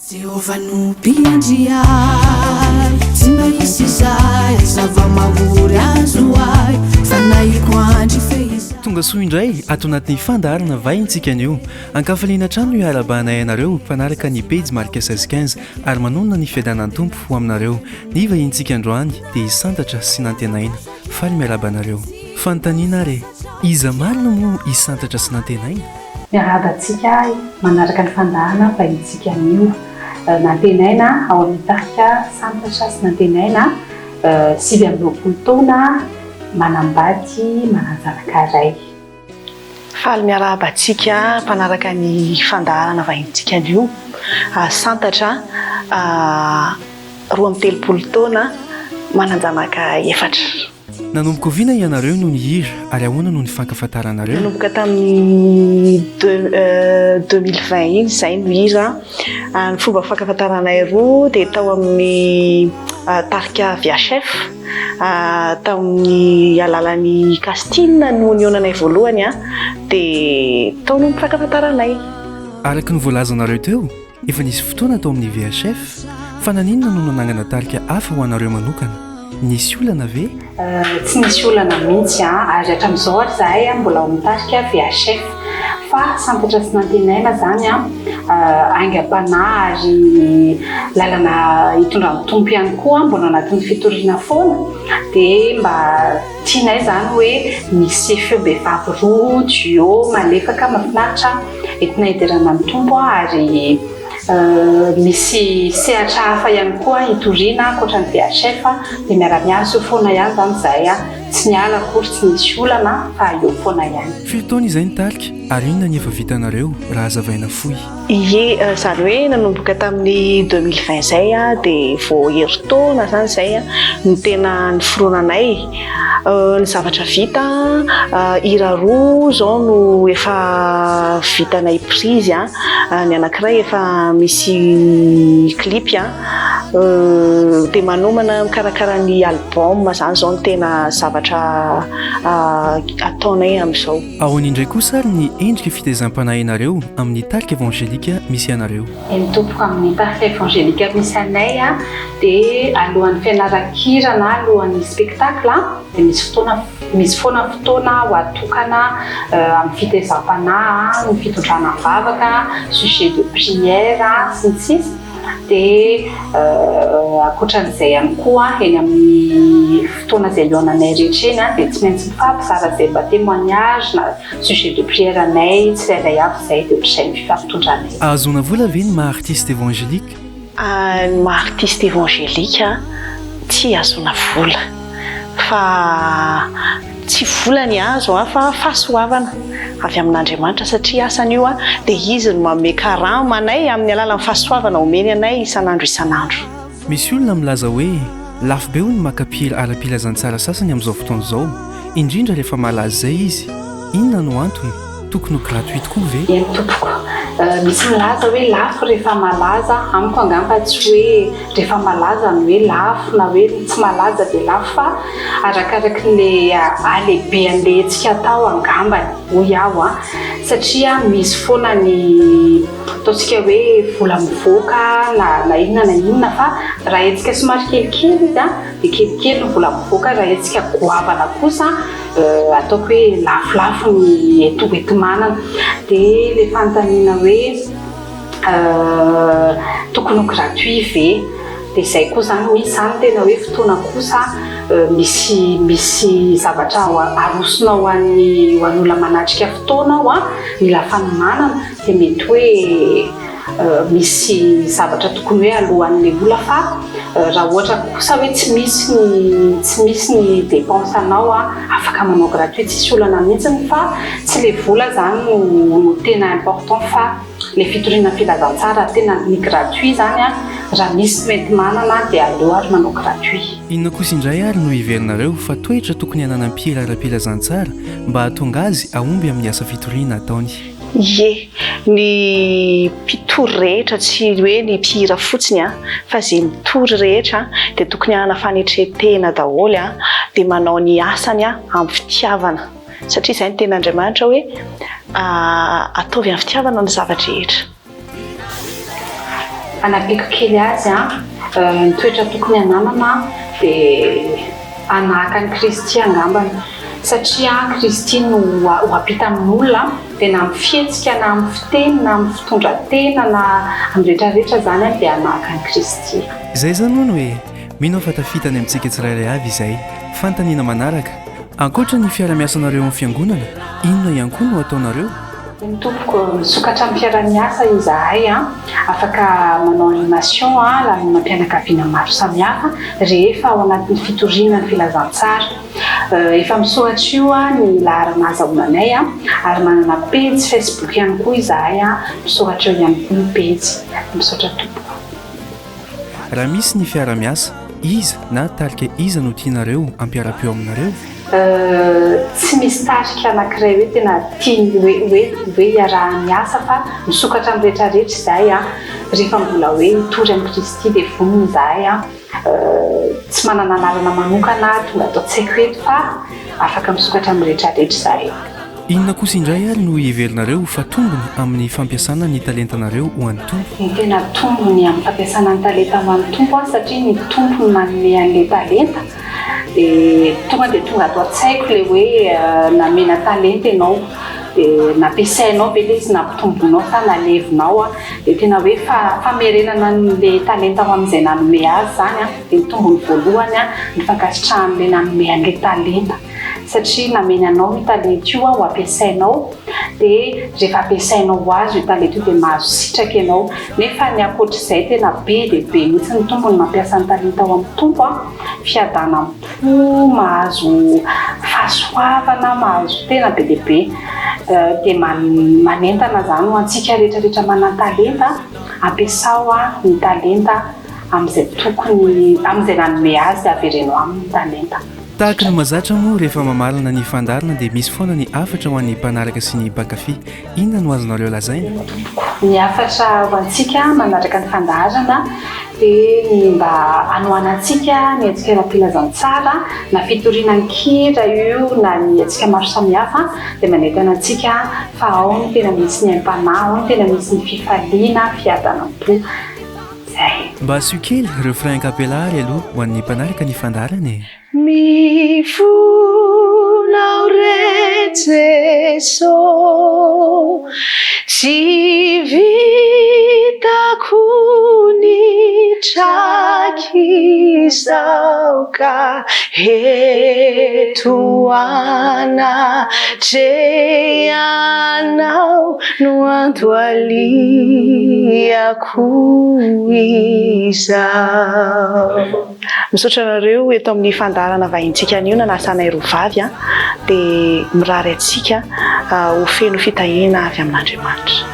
Jehovah no mpiandry ahy, tsy mba hisy izay zava-mahory azo ahy, fanahiko andry fehizay. Tonga soa indray ato anatin'ny fandaharana vahintsika anio. Ankafaliana hatrany no iarahabanay anareo mpanaraka ny pejy Marika 16 15 ary manonona ny fiadanan'ny Tompo ho aminareo. Ny vahintsika androany dia i Santatra sy Nantenaina. Faly miarahaba anareo. Fanontaniana ary e! Iza marina moa i Santatra sy Nantenaina? Miarahaba antsika manaraka ny fandaharana vahintsika anio. Nantenaina ao amin'ny tarika Santatra sy Nantenaina, 29 taona, manambady, manan-janaka iray. Faly miarahaba antsika mpanaraka ny fandaharana vahintsika anio. Santatra, 32 taona, manan-janaka efatra. Nanomboka oviana ianareo no nihira ary ahoana no nifankafantaranareo? Nanomboka tamin'ny 2020 iny izahay no hira. Ny fomba fifankafantaranay roa dia tao amin'ny tarika VHF. Tamin'ny alalan'ny casting no nihaonanay voalohany dia tao no nifankafantaranay. Araka ny voalazanareo teo, efa nisy fotoana tao amin'ny VHF, fa naninona no nanangana tarika hafa ho anareo manokana? Nisy olana ve? Tsy nisy olana mihitsy ary hatramin'izao ary izahay mbola ao amin'ny tarika VHF. Fa santatra sy nantenaina izany aingam-panahy ary lalana hitondran'ny Tompo ihany koa, mbola anatin'ny fitoriana foana dia mba tianay izany hoe misy feom-behivavy roa, duo, malefaka, mahafinaritra entina hiderana ny Tompo ary misy sehatra hafa ihany koa hitoriana ankoatra ny VHF dia miara-miasa eo foana ihany izany izahay, tsy niala akory, tsy nisy olana fa eo foana ihany. Firy taona izay ny tarika ary inona ny efa vitanareo raha hazavaina fohy? Ie, izany hoe nanomboka tamin'ny 2020 izay dia vao herintaona izany izay no tena niforonanay. Ny zavatra vita, hira roa izao no efa vitanay prise, ny anankiray efa misy clip, dia manomana mikarakara ny album izany izao no tena zavatra ataonay amin'izao. Ahoana indray kosa ary ny endrika fitaizam-panahinareo amin'ny tarika evangelika misy anareo? Eny tompoko, amin'ny tarika evangelika misy anay dia alohan'ny fianaran-kira na alohan'ny spectacle dia misy fotoana misy foana fotoana ho atokana amin'ny fitaizam-panahy, ny fitondrana am-bavaka, sujet de prière sy ny sisa Dia ankoatran'izay ihany koa eny amin'ny fotoana izay hihaonanay rehetra eny dia tsy maintsy mifampizara izay mba témoignage na Sujet de prière anay tsirairay avy izay dia ohatr'izay ny fifampitondranay. Ahazoana vola ve ny maha artiste évangélique? Ny maha artiste évangélique tsy ahazoana vola fa tsy vola ny azo fa fahasoavana avy amin'Andriamanitra satria asany io dia izy no manome karama anay amin'ny alalan'ny fahasoavana omeny anay isan'andro isan'andro. Misy olona milaza hoe lafo be hono ny maka mpihira ara-pilazantsara sasany amin'izao fotoana izao, indrindra rehefa malaza izay izy. Inona no antony? Tokony ho gratuite koa ve? Eny tompoko. Misy milaza hoe lafo rehefa malaza, amiko angamba tsy hoe rehefa malaza no hoe lafo na hoe tsy malaza dia lafo fa arakaraky ny halehibehan'ilay hetsika atao angambany hoy aho an! Satria misy foana ny ataontsika hoe vola mivoaka na na inona na inona fa raha hetsika somary kelikely izy an dia kelikely ny vola mivoaka, raha hetsika goavana kosa ataoko hoe lafolafo ny enti hoenti-manana. Dia ilay fanontaniana hoe tokony ho gratuit ve? Dia izay koa izany, misy izany tena hoe fotoana kosa misy misy zavatra arosonao ho an'ny ho an'ny olona manatrika fotoana ao an, mila fanomanana dia mety hoe misy zavatra tokony hoe alohan'ilay olona fa raha ohatra kosa hoe tsy misy ny tsy misy ny dépense anao an, afaka manao gratuit tsisy olana mihitsy fa tsy ilay vola izany no no tena important fa Le fitoriana filazantsara tena ny gratuit zany an, raha misy ny hoenti-manana dia aleo ary manao gratuit. Inona kosa indray ary no heverinareo fa toetra tokony hananan'ny mpihira ara-pilazantsara mba hahatonga azy hahomby amin'ny asa fitoriana ataony? Ie, ny mpitory rehetra, tsy hoe ny mpihira fotsiny an, fa ze mitory rehetra dia tokony hanana fanetren-tena daholo an, dia manao ny asany amin'ny fitiavana. Satria izay no tenin'Andriamanitra hoe ataovy amin'ny fitiavana ny zava-drehetra. Hanampiako kely azy an, ny toetra tokony hananana dia hanahaka an'i Kristy angambany satria Kristy no ho ampita amin'olona dia na amin'ny fihetsika na amin'ny fiteny na amin'ny fitondran-tena na amin'ny rehetra rehetra izany dia hanahaka an'i Kristy. Izay izany hono e! Mino aho fa tafita any amintsika tsirairay avy izay. Fanontaniana manaraka, Ankoatra ny fiara-miasanareo amin'ny fiangonana, inona ihany koa no ataonareo? Eny tompoko, misokatra amin'ny fiara-miasa izahay, afaka manao animation lanonam-pianakaviana maro samihafa rehefa ao anatin'ny fitoriana ny filazantsara. Efa misoratra io ny laharana ahazahoana anay ary manana pejy Facebook ihany koa izahay, misoratra eo ihany koa ny pejy. Misaotra tompoko. Raha misy ny fiara-miasa, iza na tarika iza no tianareo hampiara-peo aminareo? Tsy misy tarika anankiray hoe tena tiany hoe hoe hoe iaraha-miasa fa misokatra amin'ny rehetra rehetra izahay an! Rehefa mbola hoe hitory amin'i Kristy dia vonona izahay an! Tsy manana anarana manokana aho tonga ato an-tsaiko eto fa afaka misokatra amin'ny rehetra rehetra izahay. Inona kosa indray ary no heverinareo fa tombony amin'ny fampiasana ny talentanareo ho an'ny Tompo? Ny tena tombony amin'ny fampiasana ny talenta ho an'ny Tompo an, satria ny Tompo no manome an'ilay talenta, dia tonga dia tonga ato an-tsaiko ilay hoe namena talenta ianao, dia nampiasainao ve ilay izy, nampitomboinao sa nalevinao an, dia tena hoe famerenana an'ilay talenta ho amin'izay nanome azy izany an, dia ny tombony voalohany an, ny fankasitrahan'ilay nanome an'ilay talenta. Satria nameny anao io talenta io ho ampiasainao, dia rehefa ampiasainao ho azy io talenta io dia mahazo sitraka ianao. Nefa ny ankoatr'izay tena be dia be mihitsy ny tombony mampiasa ny talenta ao amin'ny Tompo an, fiadanam-po, mahazo fahasoavana, mahazo tena be dia be. Dia manentana izany ho antsika rehetra rehetra manan-talenta, ampiasao ny talenta amin'izay tokony, amin'izay nanome azy, avereno aminy ny talenta. Tahaka ny mahazatra moa rehefa mamarana ny fandaharana dia misy foana ny hafatra ho an'ny mpanaraka sy ny mpankafy. Inona no azonareo lazaina? Eny tompoko. Ny hafatra ho antsika manaraka ny fandaharana dia ny mba hanohanantsika ny hetsika ara-pilazantsara na fitoriana an-kira io na ny hetsika maro samihafa dia manentana antsika fa ao no tena misy ny aim-panahy, ao no tena misy ny fifaliana, fiadanam-po. Zay. Mba asio kely refrain a cappella ary aloha ho an'ny mpanaraka ny fandaharana e! Mifona aho re Jeso Tsy vitako ny trak'izao ka eto anatrehanao no andohaliako. Ko izao. Misaotra anareo eto amin'ny fandaharana vahintsika anio nanasanay roa vavy a, dia mirary antsika ho feno fitahiana avy amin'Andriamanitra.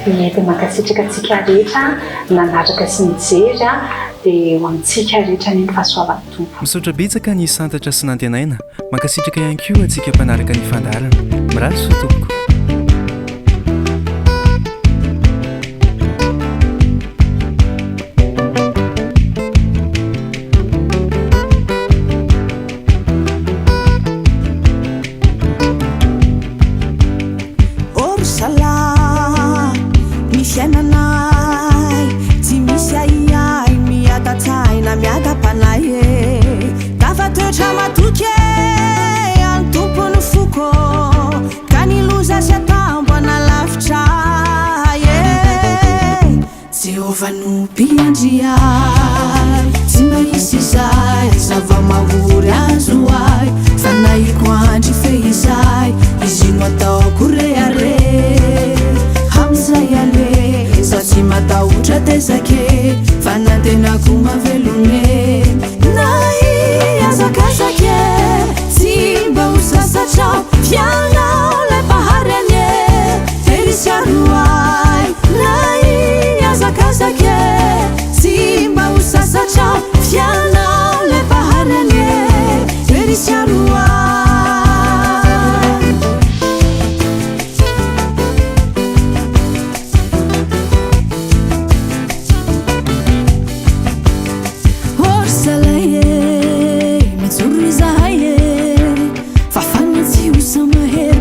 Ie dia mankasitraka antsika rehetra nanaraka sy nijery a, dia ho amintsika rehetra anie ny fahasoavan'ny Tompo. Misaotra betsaka ny Santatra sy Nantenaina. Mankasitraka ihany koa antsika mpanaraka ny fandaharana. Mirary soa tompoko. Ô ry zalahy, ny fiainanay tsy misy ahiahy, miadan-tsaina, miadam-panahy e. Tafatoetra matoky e, an'ny Tompo ny foko, ka ny loza sy atambo hanalavitra ahy e. Jehovah no mpiandry ahy, tsy mba hisy izay zava-mahory azo ahy, fanahiko andry fehizay, Izy no ataoko rehareha. Amin'izay aleha, izaho tsy matahotra tezake, fanantenako mahavelona e. Na hihazakazaka e, tsy mba ho sasatra aho, f'ianao ilay Mpahary anie, tery sy aro ahy. Na hihazakazaka e, tsy mba ho sasatra aho, f'ianao ilay Mpahary anie, tery sy aro ahy. Ô ry zalahy e, mijoro izahay e, fafana tsy ho samy mahery.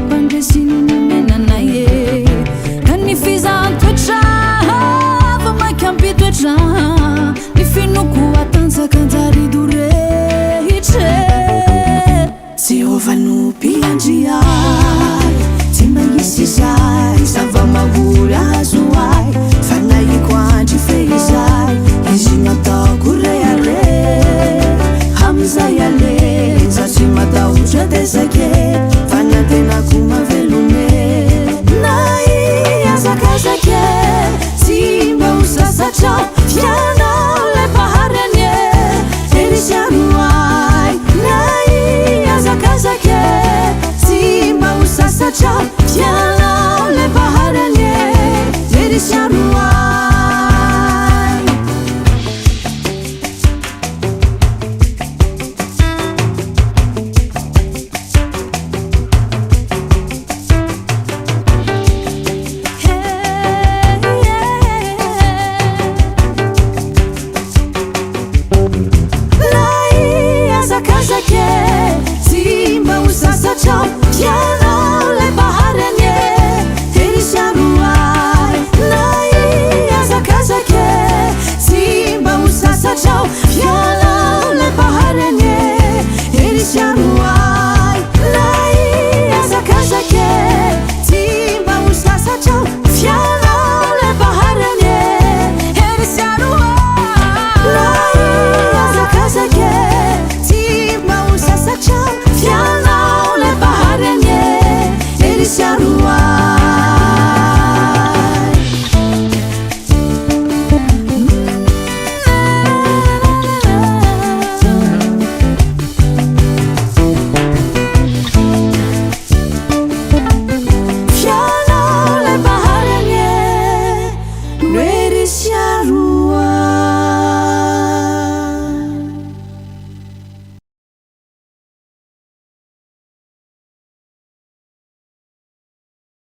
sasatra. Ny finoako hatanjaka anjary dorehitra e. Jehovah no mpiandry ahy, tsy mba hisy izay zava-mahory azo ahy. Fanahiko andry fehizay, izy no ataoko rehareha. Amin'izay aleha, za tsy matahotra dezake, fanantenako mahavelome. Na hihazakazake, tsy mba ho sasatra.